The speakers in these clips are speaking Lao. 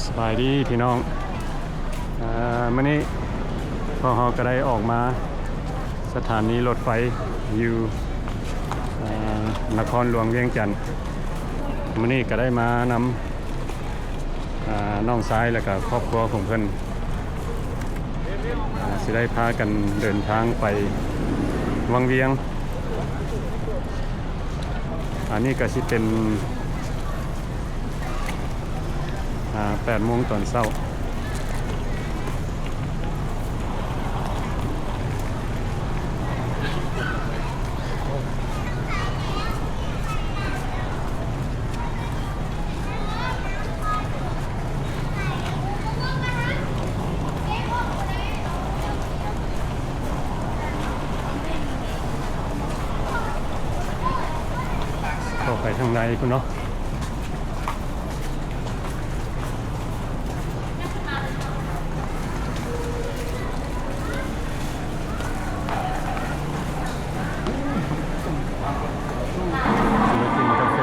ສະບາຍດີພີ່ນ້ອງ ເອີ ມື້ນີ້ພວກເຮົາກໍໄດ້ອອກມາສະຖານີລົດໄຟຢູ່ ເອີ ນະຄອນຫຼວງວຽງຈັນ. ມື້ນີ້ກໍໄດ້ມານຳ ອາ ນ້ອງຊາຍ ແລະກະຄອບຄົວຂອງເພິ່ນ ອາ ຊິໄດ້ພາກັນເດີນທາງໄປວັງວຽງ. ອັນນີ້ກໍຊິເປັນ ອາ ແປດໂມງຕອນເຊົ້າ. ເຂົ້າໄປທາງໃນພຸ້ນເນາະ. ຊິມາກິນກາເຟ.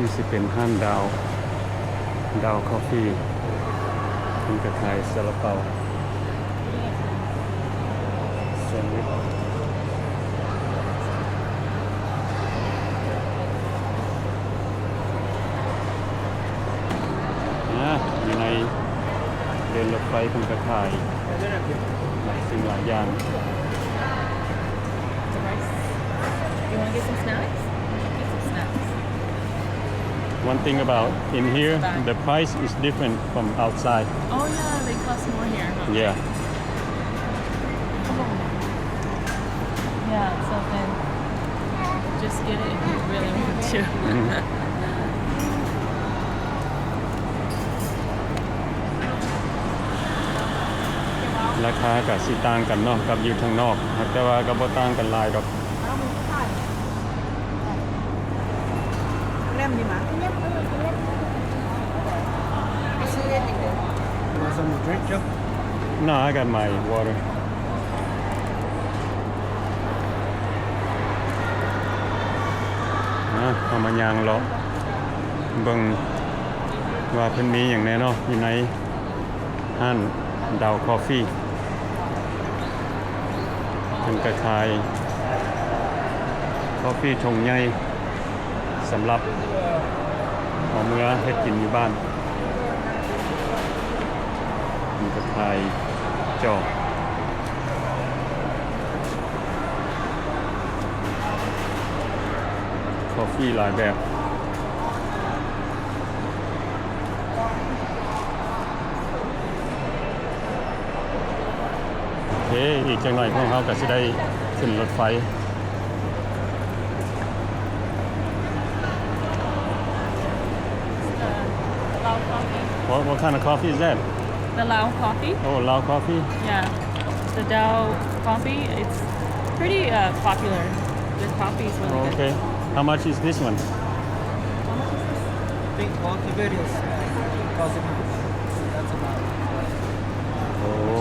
ນີ້ຊິເປັນຮ້ານດາວ ດາວຄອບຟີ ເພິ່ນກໍຂາຍຊາລາເປົາ ແຊນວິດ. ອາ ຢູ່ໃນເດີ່ນລົດໄຟເພິ່ນກໍຂາຍຫຼາຍສິ່ງຫຼາຍຢ່າງ. You wanna get some snacks? Get some snacks. One thing about in here, the price is different from outside. Oh yeah, they cost more here, huh? Yeah. Yeah, so then just get it if you really want to. ລາຄາກະຊິຕ່າງກັນເນາະ ກັບຢູ່ທາງນອກ ແຕ່ວ່າກໍບໍ່ຕ່າງກັນຫຼາຍດອກ. Want some drink, Joe? No, I got my water. ອາ ເຮົາມາຍ່າງເລາະເບິ່ງວ່າເພິ່ນມີຫຍັງແດ່ເນາະ ຢູ່ໃນຮ້ານດາວຄອບຟີ. ເພິ່ນກະຂາຍຄອບຟີຖົງໃຫຍ່ ສຳລັບເອົາເມືອເຮັດກິນຢູ່ບ້ານ. ເພິ່ນກະຂາຍຈອກ ຄອບຟີຫຼາຍແບບ. ໂອເຄ ອີກຈັກໜ້ອຍພວກເຮົາກໍຊິໄດ້ຂຶ້ນລົດໄຟ. What, what kind of coffee is that? The Lao coffee. Oh, Lao coffee? Yeah. The Dao coffee, it's pretty, uh, popular. The coffee is really good. Okay. How much is this one? How much is this? I think both of it is, uh, thousand. That's about. Oh.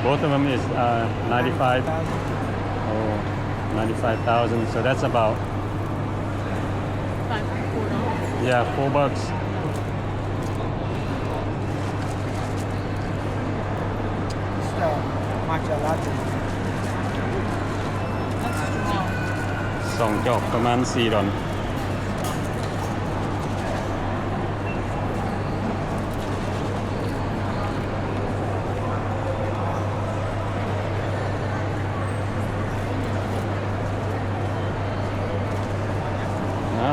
Both of them is, uh, ninety-five. Ninety-five thousand. Oh, ninety-five thousand. So that's about. Five, four dollars. Yeah, four bucks. ສອງຈອກປະມານສີ່ດອນ. ເ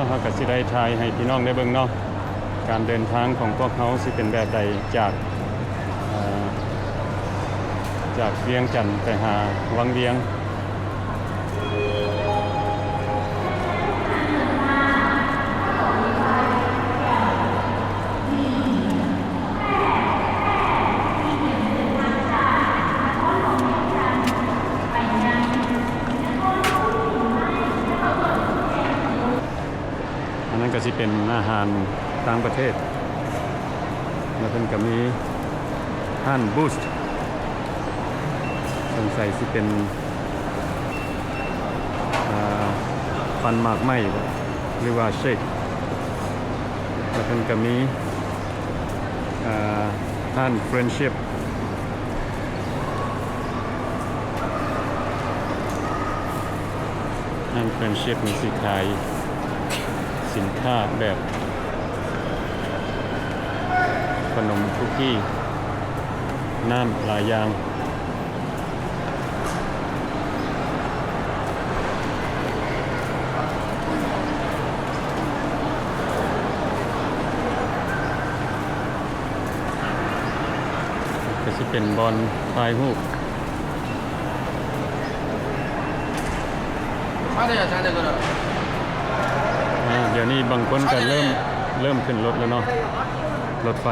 ຮົາກໍຊິໄດ້ຖ່າຍໃຫ້ພີ່ນ້ອງໄດ້ເບິ່ງເນາະ. ການເດີນທາງຂອງພວກເຮົາຊິເປັນແບບໃດ ຈາກ ເອີ ຈາກວຽງຈັນໄປຫາວັງວຽງ. ອັນນັ້ນກໍຊິເປັນອາຫານຕ ຕ່າງປະເທດ ແລ້ວເພິ່ນກໍມີຮ້ານ Boost ສົງໄສຊິເປັນ ອ່າ ປັ່ນໝາກໄມ້ບໍ ຫຼືວ່າ Shake ແລ້ວເພິ່ນກໍມີ ອ່າ ຮ້ານ Friendship ຮ້ານ Friendship ນີ້ຊິຂາຍສິນຄ້າແບບຂະໜົມຄຸກກີ້ ນ້ຳຫຼາຍຢ່າງ. ກໍຊິເປັນບ່ອນຖ່າຍຮູບ. ອ່າ ດຽວນີ້ບາງຄົນກໍເລີ່ມ ເລີ່ມຂຶ້ນລົດແລ້ວເນາະ ລົດໄຟ.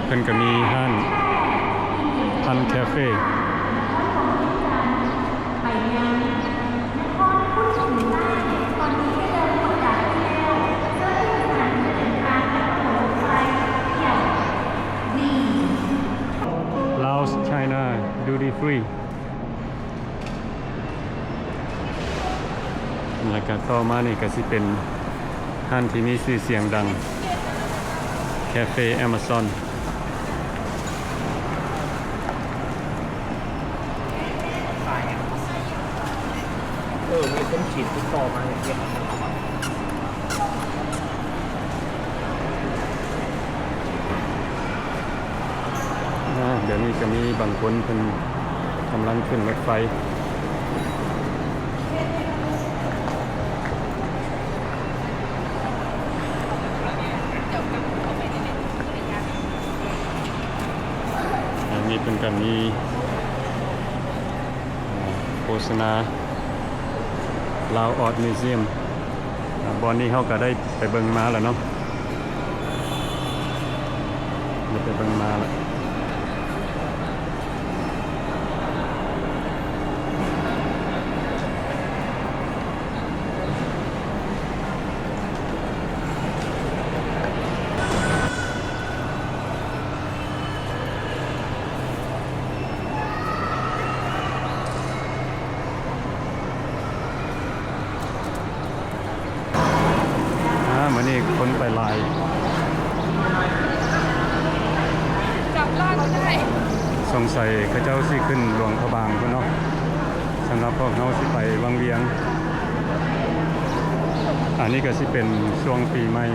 ເພິ່ນກໍມີຮ້ານ Pan Cafe. ລາວ China Duty Free. ແລ້ວກະຕໍ່ມານີ້ກະຊິເປັນຮ້ານທີ່ມີຊື່ສຽງດັງ Cafe Amazon. ເອີ ມີຄົນຈີນຕິດຕໍ່ມາເຮັດວຽກ. ອ່າ ດຽວນີ້ກໍມີບາງຄົນເພິ່ນກຳລັງຂຶ້ນລົດໄຟ. ອັນນີ້ເພິ່ນກໍມີ ໂຄສະນາ Lao Art Museum. ອ່າ ບ່ອນນີ້ເຮົາກໍໄດ້ໄປເບິ່ງມາແລ້ວເນາະ ໄດ້ໄປເບິ່ງມາແລ້ວ. ອ່າ ມື້ນີ້ຄົນໄປຫຼາຍ ຈຳລາວບໍ່ໄດ້ ສົງໄສເຂົາເຈົ້າຊິຂຶ້ນຫຼວງພະບາງພຸ້ນເນາະ. ສຳລັບພວກເຮົາຊິໄປວັງວຽງ. ອັນນີ້ກໍຊິເປັນຊ່ວງປີໃໝ່.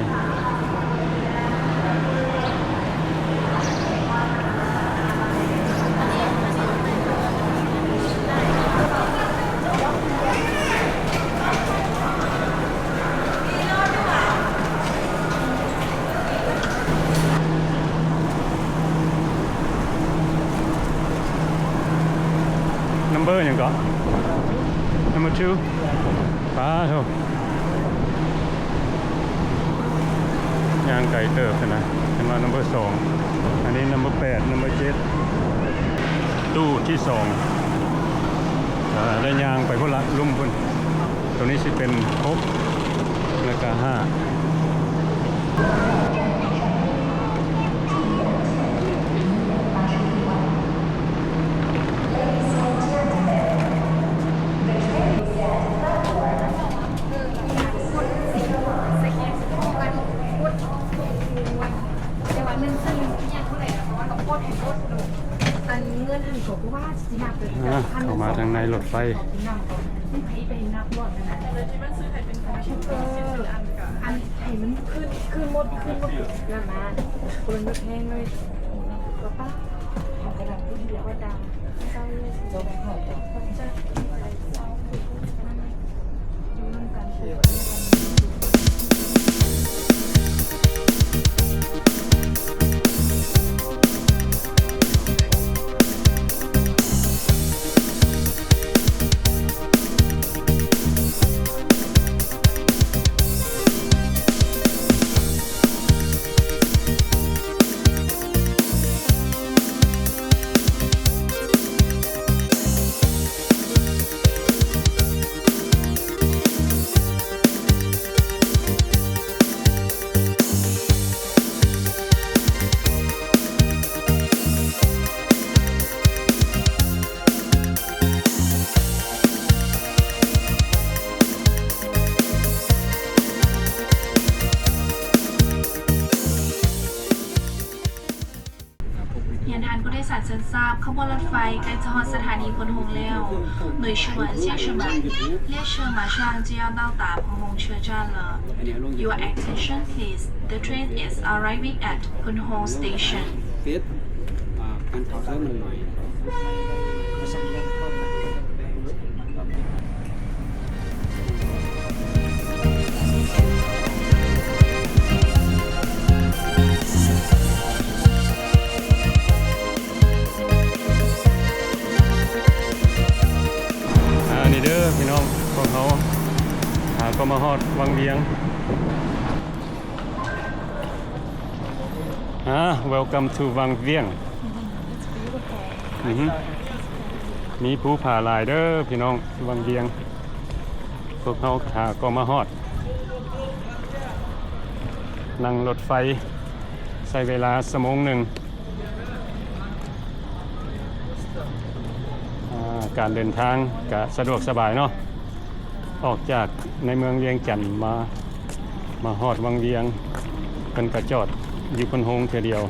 ນຳເບີຫຍັງເກາະ? ນຳເບີທູ. ປາໂທ ຍ່າງໄກເຕີບຫັ້ນນະ. ເຫັນວ່ານຳເບີສອງ ອັນນີ້ນຳເບີແປດ ນຳເບີເຈັດ ຕູ້ທີສອງ. ເອີ ໄດ້ຍ່າງໄປພຸ້ນລະ ລຸ່ມພຸ້ນ. ໂຕນີ້ຊິເປັນຫົກ ແລ້ວກະຫ້າ. ອ່າ ເຂົ້າມາທາງໃນລົດໄຟ. ຂະບວນລົດໄຟໃກ້ຈະຮອດສະຖານີພົນໂຮງແລ້ວ ໜ່ວຍຊວນຊຽງເຊີງໝານ 列ເຊີງໝາຊ່າງຈະຍາວເຕົ້າຕາພົນໂຮງເຊີງຈານເລີ Your attention please, the train is arriving at Phunhong Station. ປິດ ອ່າ ການເຂົ້າໃຊ້ມັນໜ້ອຍ. ອ່າ ນີ້ເດີພີ່ນ້ອງ ພວກເຮົາຫາກໍມາຮອດວັງວຽງ. ອ່າ Welcome to ວັງວຽງ. ອືຮຶ ມີພູຜາຫຼາຍເດີພີ່ນ້ອງ ວັງວຽງ. ພວກເຮົາຫາກໍມາຮອດ ນັ່ງລົດໄຟໃຊ້ເວລາຊົ່ວໂມງໜຶ່ງ. ອ່າ ການເດີນທາງກະສະດວກສະບາຍເນາະ ອອກຈາກໃນເມືອງວຽງຈັນມາ ມາຮອດວັງວຽງ ເພິ່ນກະຈອດຢູ່ພົນໂຮງເທື່ອດຽວ.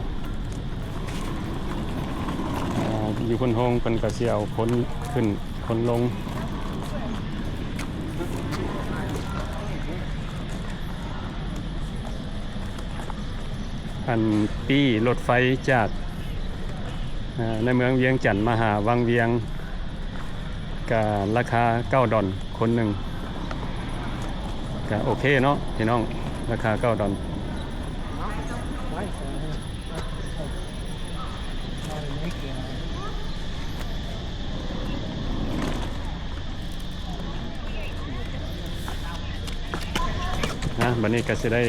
ອ່າ ຢູ່ພົນໂຮງເພິ່ນກະຊິເອົາຄົນຂຶ້ນຄົນລົງ. ອັນປີ້ລົດໄຟຈາກ ເອີ ໃນເມືອງວຽງຈັນມາຫາວັງວຽງ ກະລາຄາເກົ້າດອນຄົນໜຶ່ງ ກະໂອເຄເນາະພີ່ນ້ອງ ລາຄາເກົ້າດອນ. ນະ ບັດນີ້ກະຊິໄດ້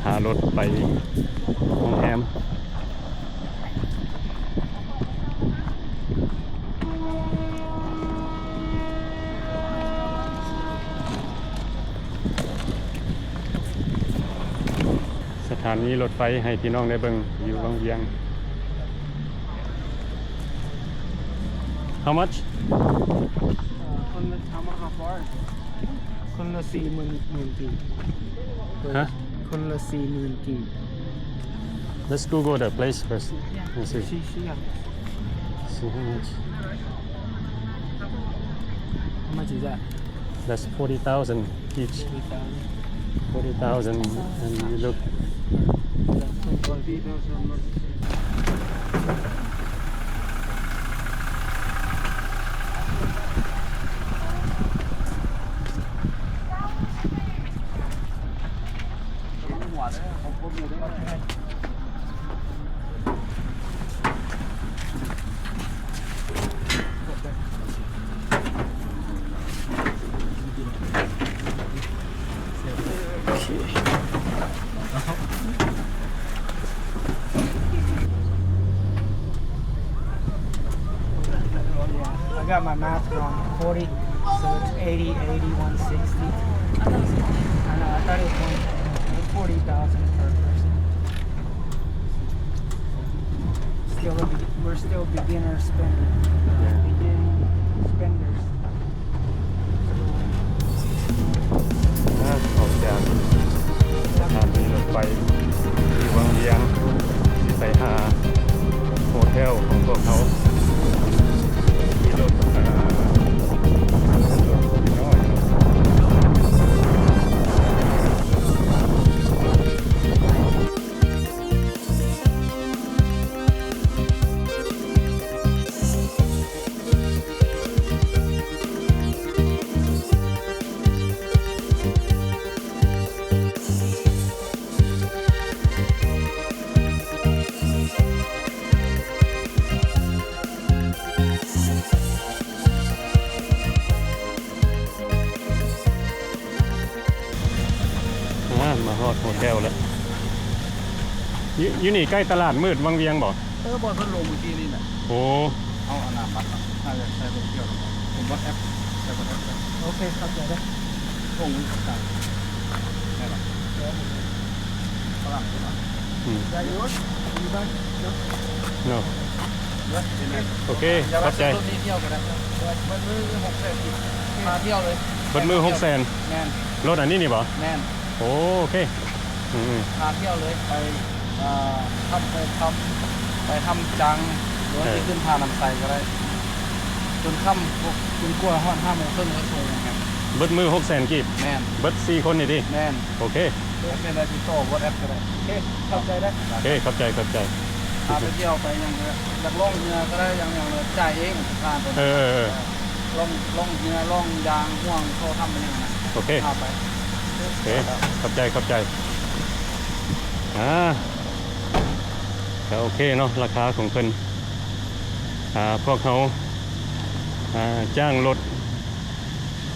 ຫາລົດໄປໂຮງແຮມ. ສະຖານີລົດໄຟໃຫ້ພີ່ນ້ອງໄດ້ເບິ່ງຢູ່ວັງວຽງ. How much? ເອີ ຄົນລະ how much, how far is it? ຄົນລະສີ່ໝື່ນ ໝື່ນກີບ. ຮະ? ຄົນລະສີ່ໝື່ນກີບ. Let's Google the place first. Yeah. Let's see. See, see, yeah. See how much. How much is that? That's forty thousand each. Forty thousand. Forty thousand, and you look. โอเค I got my math wrong. Forty, so it's eighty, eighty, one sixty. I know, I thought it was one forty thousand per person. Still a be-, we're still beginner spender. Yeah. Beginning spenders. ອາ ອອກຈາກສະຖານີລົດໄຟທີ່ວັງວຽງ ຊິໄປຫາໂຮເທວຂອງພວກເຮົາ ຂີ່ລົດ ອາ ລົດນ້ອຍ. ອ່າ ມາຮອດໂຮເທວແລ້ວ. ຢູ່ ຢູ່ນີ້ໃກ້ຕະຫຼາດມືດວັງວຽງບໍ່? ເອີ ບ່ອນເພິ່ນລົງມື້ກີ້ນີ້ແຫຼະ. ໂອ້ ເອົາອັນນາບັດເນາະ ໜ້າຈະໃຊ້ລົດທ່ຽວ. ເຫັນ WhatsApp ໃຊ້ WhatsApp ໄດ້. ໂອເຄ ຂອບໃຈເດີ. ສົ່ງ ໄດ້ບໍ່? ຝຣັ່ງ ອືມ ເນາະ. ໂອເຄ ຂອບໃຈ. ເບິດມື້ຫົກແສນກີບ ພາທ່ຽວເລີຍ. ເບິດມື້ຫົກແສນ? ແມ່ນ. ລົດອັນນີ້ນີ້ບໍ່? ແມ່ນ. ໂອເຄ ອືມ ພາທ່ຽວເລີຍ ໄປ ເອີ ຖ້ຳພູຄຳ ໄປທຳຈັງ ຫຼືວ່າ ເອີ ຊິຂຶ້ນທ່ານ້ຳໃສກໍໄດ້ ຈົນຄ່ຳ ຈົນກວ່າຮອດຫ້າໂມງເຄິ່ງ ແລ້ວສົ່ງ. ເບິດມື້ຫົກແສນກີບ. ແມ່ນ. ເບິດສີ່ຄົນນີ້ຕິ? ແມ່ນ. ໂອເຄ. ເປັນໄດ້ ຕິດຕໍ່ WhatsApp ກໍໄດ້. ໂອເຄ ຂອບໃຈເດີ. ໂອເຄ ຂອບໃຈ ຂອບໃຈ. ພາໄປທ່ຽວໄປຫຍັງກໍໄດ້ ຢາກລ່ອງເຮືອກໍໄດ້ ຫຍັງໆ ຈ່າຍເອງ ຄ່າຕົວ. ເອີ ເອີ ເອີ. ລ່ອງ ລ່ອງເຮືອ ລ່ອງຢາງ ຫ່ວງ ໂຊທຳ ຫຍັງຫັ້ນນະ. ໂອເຄ ພາໄປ. ໂອເຄ ຂອບໃຈ ຂອບໃຈ. ອ່າ ກໍໂອເຄເນາະ ລາຄາຂອງເພິ່ນ. ອ່າ ພວກເຮົາ ອ່າ ຈ້າງລົດ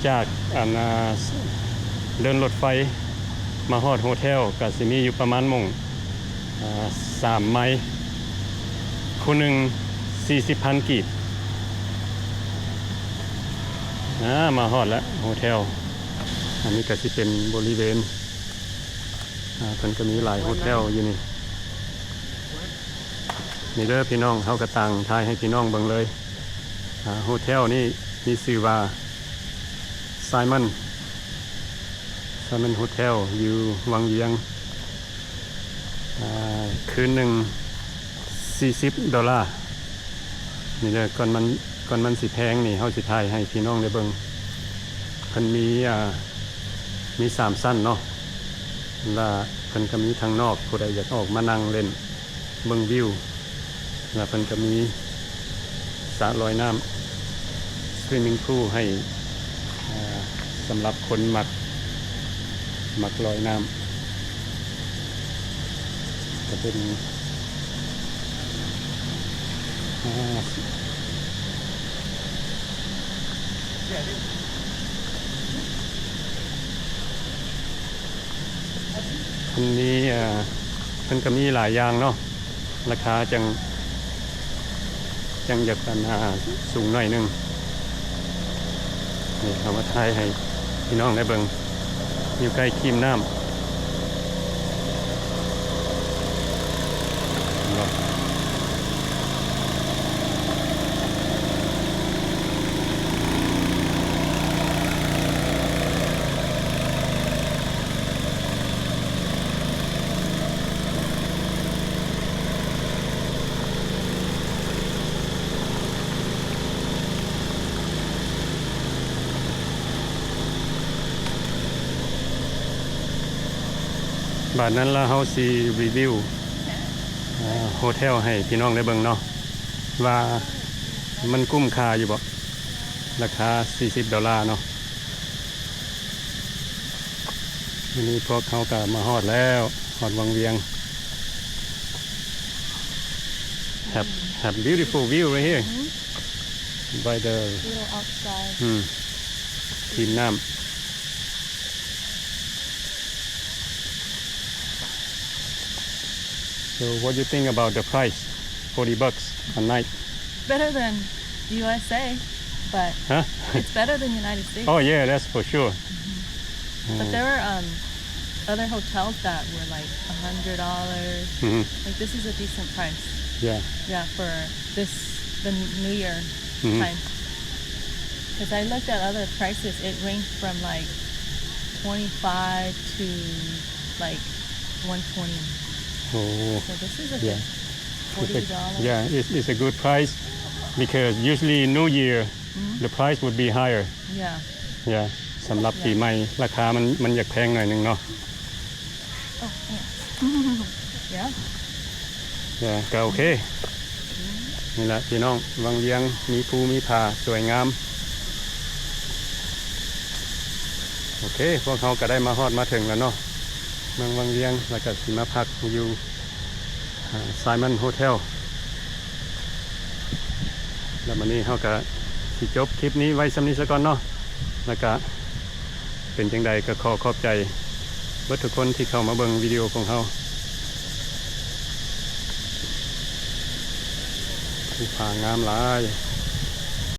ຈາກ ອັນ ອ່າ ເດີ່ນລົດໄຟມາຮອດໂຮເທວ ກໍຊິມີຢູ່ປະມານໝ່ອງ ອ່າ ສາມໄມ ຜູ້ໜຶ່ງສີ່ສິບພັນກີບ. ອ່າ ມາຮອດແລ້ວໂຮເທວ. ອັນນີ້ກໍຊິເປັນບໍລິເວນ ອ່າ ເພິ່ນກໍມີຫຼາຍໂຮເທວຢູ່ນີ້. ນີ້ເດີພີ່ນ້ອງ ເຮົາກໍຕັ້ງຖ່າຍໃຫ້ພີ່ນ້ອງເບິ່ງເລີຍ. ອ່າ ໂຮເທວນີ້ມີຊື່ວ່າ Simon Simon Hotel ຢູ່ວັງວຽງ. ອ່າ ຄືນໜຶ່ງສີ່ສິບໂດລາ. ນີ້ເດີ ກ່ອນມັນ ກ່ອນມັນຊິແພງນີ້ ເຮົາຊິຖ່າຍໃຫ້ພີ່ນ້ອງໄດ້ເບິ່ງ. ເພິ່ນມີ ອ່າ ມີສາມຊັ້ນເນາະ ລະເພິ່ນກໍມີທາງນອກ ຜູ້ໃດຢາກອອກມານັ່ງເລ່ນ ເບິ່ງວິວ ລະເພິ່ນກໍມີສະລອຍນ້ຳ swimming pool ໃຫ້ ອ່າ ສຳລັບຄົນມັກ ມັກລອຍນ້ຳ ກໍເປັນ ອ່າ ອັນນີ້ ເອີ ເພິ່ນກໍມີຫຼາຍຢ່າງເນາະ ລາຄາຈັ່ງ ຈັ່ງຢາກ ອັນ ອ່າ ສູງໜ້ອຍໜຶ່ງ. ນີ້ ເອົາມາຖ່າຍໃຫ້ພີ່ນ້ອງໄດ້ເບິ່ງ ຢູ່ໃກ້ຄີມນ້ຳ. ບາດນັ້ນລະເຮົາຊິຣີວິວ ເອີ ໂຮເທວໃຫ້ພີ່ນ້ອງໄດ້ເບິ່ງເນາະ ວ່າມັນກຸ້ມຄ່າຢູ່ບໍ່ ລາຄາສີ່ສິບໂດລາເນາະ. ວັນນີ້ພວກເຮົາກໍມາຮອດແລ້ວ ຮອດວັງວຽງ. Have, have beautiful view right here. By the, little outside. ອືມ ຄຣີມນ້ຳ. So what do you think about the price? Forty bucks a night. Better than U S A, but, huh? It's better than United States. Oh yeah, that's for sure. Mm-hmm. But there were, um, other hotels that were, like, a hundred dollars. Mm-hmm. Like, this is a decent price. Yeah. Yeah, for this, the New Year, mm-hmm, time. 'Cause I looked at other prices, it ranged from, like, twenty-five to, like, one twenty. Oh. So this is a good, yeah, forty dollars. It's a, yeah, it's, it's a good price because usually New Year, mm-hmm, the price would be higher. Yeah. Yeah. ສຳລັບ yeah, ປີໃໝ່ ລາຄາມັນ ມັນຢາກແພງໜ້ອຍໜຶ່ງເນາະ. Oh, thanks. Yeah. Yeah ກໍໂອເຄ. ນີ້ແຫຼະພີ່ນ້ອງ ວັງວຽງມີພູມີຜາສວຍງາມ. ໂອເຄ ພວກເຮົາກໍໄດ້ມາຮອດມາເຖິງແລ້ວເນາະ ເມືອງວັງວຽງ ແລ້ວກໍຊິມາພັກຢູ່ ອ່າ Simon Hotel. ແລ້ວມື້ນີ້ເຮົາກໍຊິຈົບຄລິບນີ້ໄວ້ສ່ຳນີ້ສາກ່ອນເນາະ ແລ້ວກໍ ເປັນຈັ່ງໃດກໍຂໍຂອບໃຈເບິດທຸກຄົນທີ່ເຂົ້າມາເບິ່ງວິດີໂອຂອງເຮົາ. ພູຜາງາມຫຼາຍ.